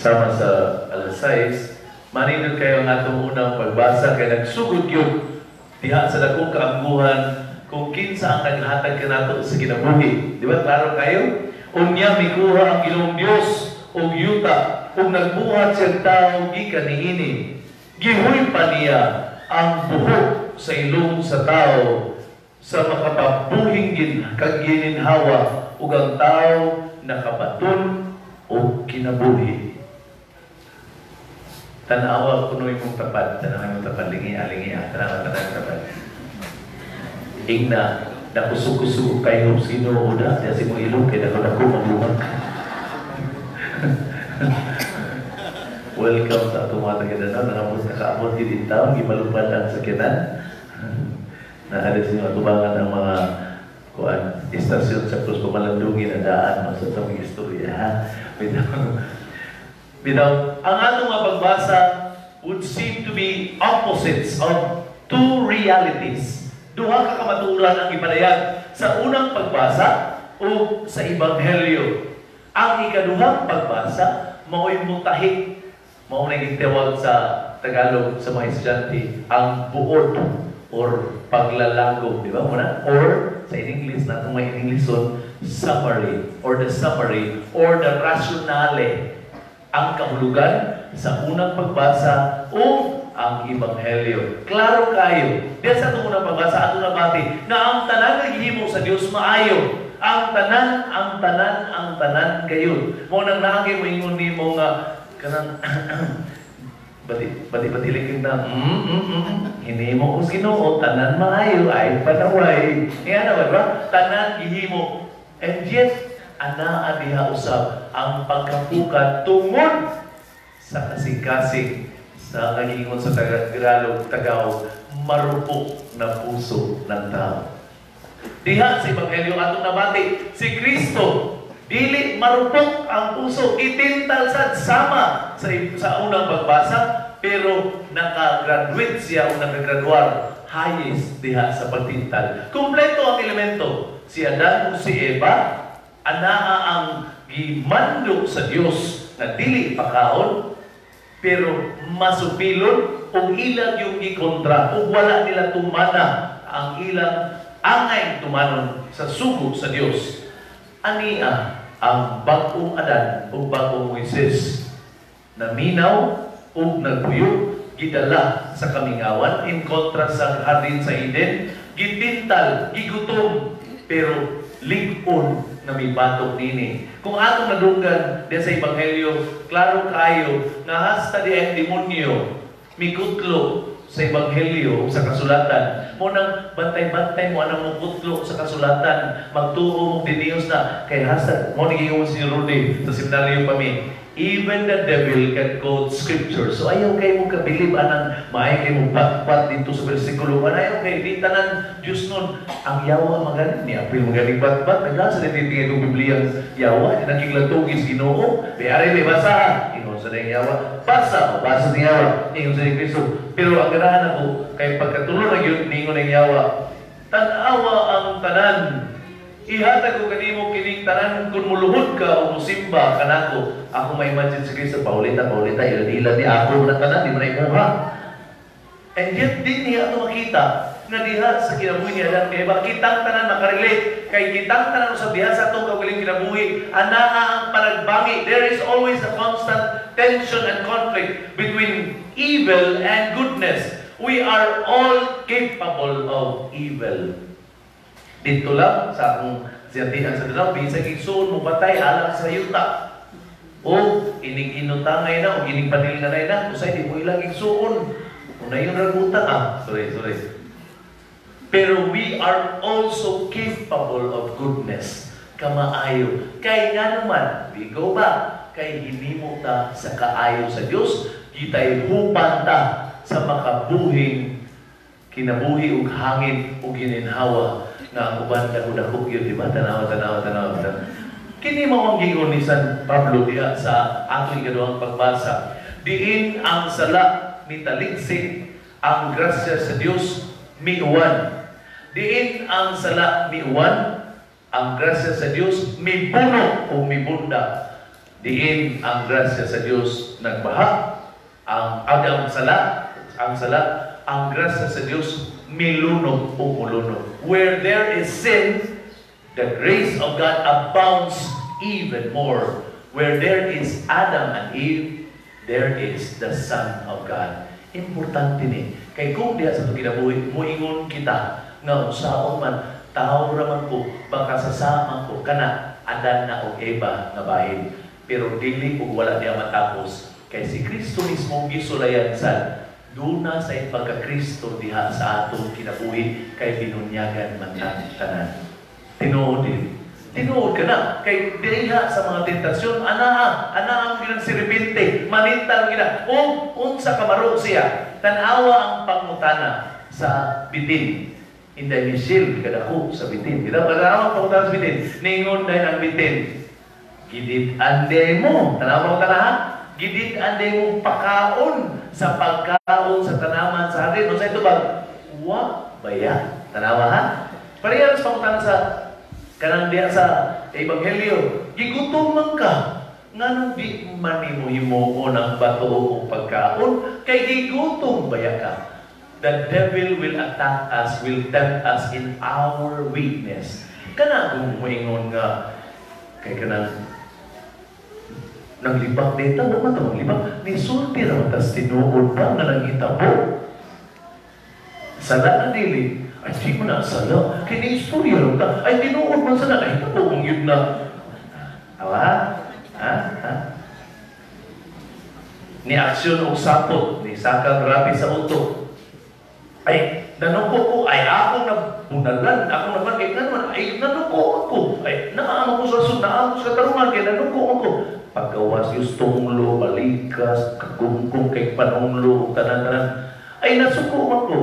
Sama sa alas 6, manindot kayo ang atong unang pagbasa kay nagsugod yun diha sa dakong kaamguhan kung kinsa ang naghatag kanato sa kinabuhi. Di ba? Klaro kayo? Unya mikuha ang Ginoong Dios og yuta ug nagbuhat siyang tao gikan niini. Gihuy pa niya ang buhok sa ilong sa tao sa makapabuhing gin kag gininhawa ug ang tao nakabaton og kinabuhi. Tanawa kuno imong tapad, tanawa imong tapad, lingi lingi, tanawa, tanawa tapad. Ingna, nakusog-kusog kayo sa Ginoo da, diya sa imong ilong kay dako-dako maglumag. Welcome sa atong mga taga-Danao, nangabot nakaabot gid in town, gimalupad ang sakyanan. Naa sa inyo atubangan ang mga kuan istasyon sa Krus Pamalandungin na daan no, sa itong istorya, ha. Bitaw, bitaw, ang atong mga pagbasa would seem to be opposites of two realities. Duha ka kamatuoran ang ipadayag sa unang pagbasa o sa Ebanghelyo. Ang ikaduhang pagbasa mao'y mutahi. Mao na gitawag sa Tagalog sa mga estudyante ang buod or paglalagom, di ba? Muna? Or sa in English na itong mga English summary or the summary or the rationale, ang kahulugan sa unang pagbasa o ang Ebanghelyo. Klaro kayo. Diyan sa atong unang pagbasa, atong nabati na ang tanan nga gihimo sa Dios maayo. Ang tanan, ang tanan, ang tanan kayo. Mo nang naagi mo ingon nimo nga kanang bati bati bati na hinimo ko sa Ginoo, tanan maayo ay panaway. Iya na ba? Tanan gihimo. And yet anaa diha usab ang pagkapukan tungod sa kasing-kasing sa kagingon sa Tagalog, Tagaw, marupok na puso ng tao. Diha sa Ebanghelyo atong nabati, si Kristo dili marupok ang puso, itintal sad sama sa unang pagbasa, pero nakagraduate siya o nakagraduar highest diha sa pagtintal. Kumpleto ang elemento. Si Adan ug si Eva, anaa ang gimando sa Dios na dili pakaon, pero masupilon ug ilang yung gikontra ug wala nila tumana ang ilang angay tumanon sa sugo sa Dios. Ania ang bag-ong Adan ug bag-ong Moises, naminaw ug nagpuyo, gidala sa kamingawan in contrast sa hardin sa Eden, gitintal, gigutom, pero lig-on na mibatok nini. Kung atong nadunggan diya sa Ebanghelyo, klaro kayo nga hasta di ang demonyo mikutlo sa Ebanghelyo sa kasulatan. Mo nang bantay-bantay mo anang mukutlo sa kasulatan, magtuo mo diniyos na kay hasta mo ni si Rudy sa seminaryo pa mi. Even the devil can quote scripture. So ayaw kay mo kabilib anang maay kay mo batbat dito sa bersikulo. Ayaw kay di tanan Diyos nun. Ang yawa magaling ni apil magaling batbat. Nagasa na titingin itong Biblia ang yawa. Di nakiglatugis Ginoo. Bayari may basa. Ingon sa dayang yawa. Basa o basa sa yawa. Ingon sa dayang Kristo. Pero ang ganahan ako kay pagkatulo na yun ningon ang yawa. Tanawa ang tanan. Ihatag ko kanimo kining tanan kung muluhod ka o musimba kanako. Ako may imagine si Kristo, paulita, paulita, ilan-ilan ni ako na tanan, di mo na imuha. And yet, din niya ito makita nga diha sa kinabuhi ni Adan kay Eva, kitang tanan makarelate, kay kitang tanan usab diha sa atong kaugaling kinabuhi, anaa ang panagbangi. There is always a constant tension and conflict between evil and goodness. We are all capable of evil. Dito lang sa akong siyantihan sa Danao, bisag igsuon mo batay alang sa yuta. O inig inutangay na o inig panilnganay na, usay di mo ilang igsuon. Una yung raguta ah. Sorry, sorry. Pero we are also capable of goodness. Kamaayo. Kay nga naman, we go back, kay hinimo ta sa kaayo sa Dios, gitay hupan ta sa makabuhing kinabuhi ug hangin ug gininhawa nga ang uban dako-dako gyud, di ba? Tanawa, tanawa, tanawa, tanawa. Kini mao ang giingon ni San Pablo diha sa atong ikaduhang pagbasa. Diin ang sala mitaligsik, ang grasya sa Dios miuwan. Diin ang sala miuwan, ang grasya sa Dios mibuno o mibunda. Diin ang grasya sa Dios nagbaha, ang agam sala, ang sala, ang grasya sa Dios milunog o mulunog. Where there is sin, the grace of God abounds even more. Where there is Adam and Eve, there is the Son of God. Importante ni. Kay kung diha sa itong kinabuhi, muingon kita nga unsaon man, tao ra man ko, baka sasa ko, kana Adan na og Eva nga bahin. Pero dili ug wala niya matapos. Kay si Kristo mismo gisulayan sa duna sa pagka-Kristo diha sa atong kinabuhi kay binunyagan man tanan. Tinuod dili. Tinuod ka na. Kay diha sa mga tentasyon, anaa, anaa ang ginang siribinte, manintal gina. O unsa kamaro siya. Tanawa ang pangutana sa bitin. Inday Michelle kadako sa bitin. Kita tanawa ang pangutana sa bitin. Ningon dahil ang bitin. Gidid ande mo. Tanawa ang pangutana ha? Gidid ande mo pakaon sa pagkaon sa tanaman sa hardin. Unsa ito ba? Wa baya. Tanawa ha? Parehas pangutana sa kanang diha sa Ebanghelyo. Gigutom man ka. Nganong di man nimo himuon ang bato o pagkaon? Kay gigutom baya ka. The devil will attack us, will tempt us in our weakness. Kana kung moingon nga kay kanang naglibak dito, wa man ta maglibak. Nisulti ra man tas tinuod pa nga nangitabo. Sala na dili. Ay, di mo na sala. Kay ni istorya lang ta. Ay, tinuod man sana. Nahitabo kung yun na. Awa? Ha? Ha? Ni aksyon og sapot, ni sakang grabe sa utok. Ay, nanuko ko, ay ako na bunalan, ako naman, kay naman, ay nanuko ako. Ay, naamo ko sa sun, naamo sa katarungan, kay nanuko ako. Paggawas yung tunglo, balikas, kagungkong kay panunglo, tanan-tanan. Ay, nasuko ako.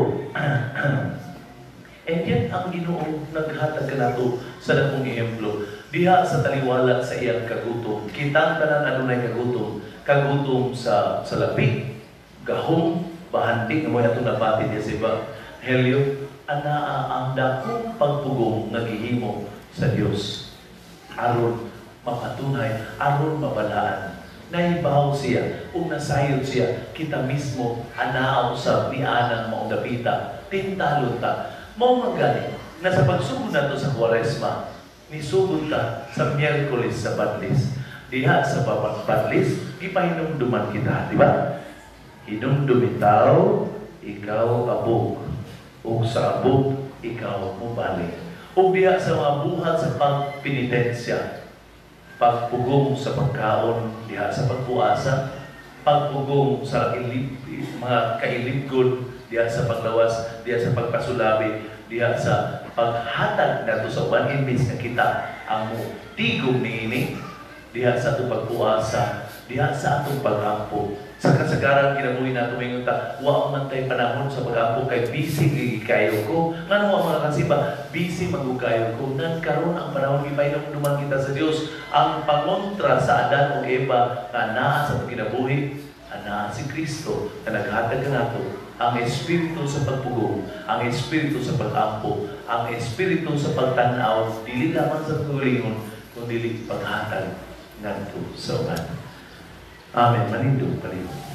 And yet, ang Ginoo naghatag kanato sa dakong ehemplo. Diha sa taliwala sa iyang kagutom, kitang tanan adunay kagutom, kagutom sa labi, gahom, bahandi nga mo atong nabati diya sa Ebanghelyo, anaa ang dakong pagpugong nga gihimo sa Dios aron mapatunay, aron mabalaan. Nahibaw siya, ug nasayod siya, kita mismo anaaw sa nianang maong dapita, tintalon ta. Mao man gani na sa pagsugod nato sa Kwaresma, nisugod ta sa Miyerkules sa Badlis. Diha sa Badlis, gipahinumduman kita, di ba? Hinumdum itaw, ikaw abog. Ug sa abog, ikaw mubalik. Ug diha sa mga buhat sa pagpenitensya, pagpugong sa pagkaon, diha sa pagpuasa, pagpugong sa mga kailibgon, diha sa paglawas, diha sa pagpasulabi, diha sa paghatag nato sa uban imbis nga kita ang tigom niini, diha sa atong pagpuasa, diha sa atong pagampo. Sa kasagaran kinabuhi nato maingon ta, wa man tay panahon sa pagampo kay busy gigi kayo ko. Ngano ang mga kasimba, busy man gud kayo ko. Nan karon ang panahon gipahinumduman kita sa Dios ang pangontra sa Adan ug Eva nga naa sa atong kinabuhi, anaa si Kristo na naghatag kanato ang espiritu sa pagpugong, ang espiritu sa pag-ampo, ang espiritu sa pagtan-aw, dili lamang sa kaugalingon, kundi paghatag ngadto sa uban. Amen. Manindog palihog.